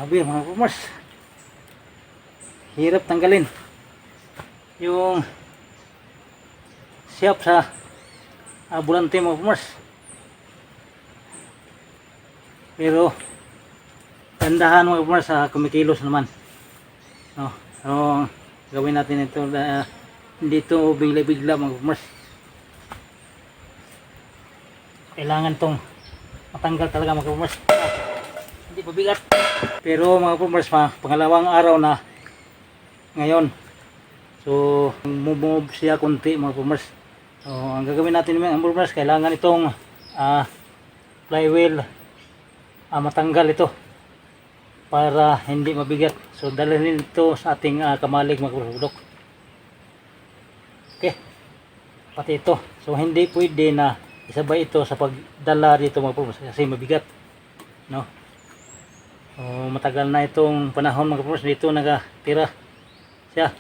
Grabe mga farmers. Hirap tanggalin yung siyap sa bulante mga farmers. Pero tandahan mga farmers sa kumikilos naman. No? So gawin natin ito hindi ito bigla-bigla mga farmers. Kailangan tong matanggal talaga mga farmers. Hindi pabigat. Pero mga farmers, pangalawang araw na ngayon. So move siya konti mga farmers. So ang gagawin natin mga farmers, kailangan itong flywheel matanggal ito para hindi mabigat. So dalhin ito sa ating kamalig mga farmers. Okay. Pati ito. So hindi pwede na isabay ito sa pagdala dito mga farmers kasi mabigat. No? So, matagal na itong panahon mga farmers dito nagatira siya.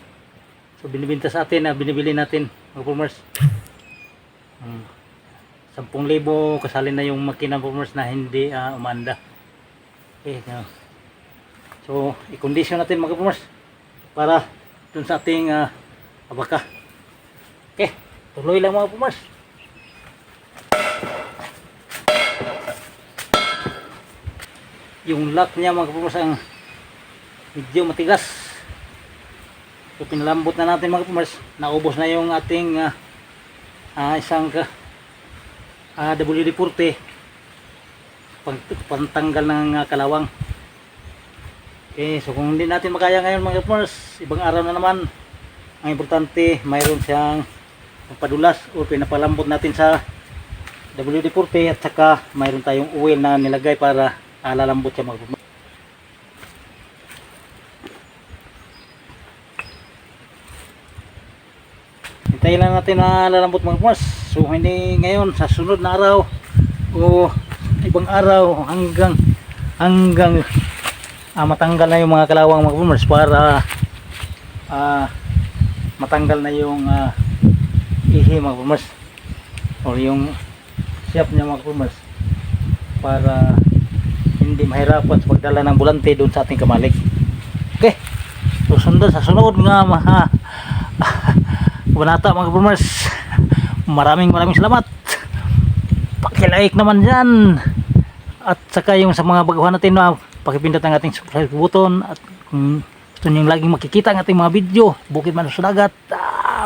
So binibenta sa atin binibili natin mga farmers. 10,000 kasali na yung makina farmers na hindi umanda. Okay, no. So i-condition natin mga farmers para dun sa ating abaka. Okay, tuloy lang mga farmers. Yung lock niya mga farmers ang medyo matigas. So pinalambot na natin mga farmers. Naubos na yung ating isang WD-40 pantanggal ng kalawang. Okay, so kung hindi natin makaya ngayon mga farmers, ibang araw na naman. Ang importante mayroon siyang padulas o pinapalambot natin sa WD-40 at saka mayroon tayong oil na nilagay para lalambot siya mga farmers. Hintayin lang natin na lalambot mga farmers. So hindi ngayon, sa sunod na araw o ibang araw hanggang matanggal na yung mga kalawang mga farmers para matanggal na yung ihi mga farmers o yung siyap niya mga farmers para hindi mahirapan sa pagdala ng bulante doon sa ating kamalig. Okay, so sa sunod nga banata mga farmers, maraming salamat. Paki-like naman dyan at saka yung sa mga baguhan natin pakipindot ang ating subscribe button at kung gusto nyo laging makikita ang ating mga video bukid man sa dagat,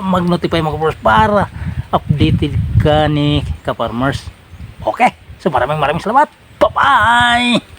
mag-notify mga farmers para updated ka ni ka farmers. Okay, so maraming salamat. Bye bye.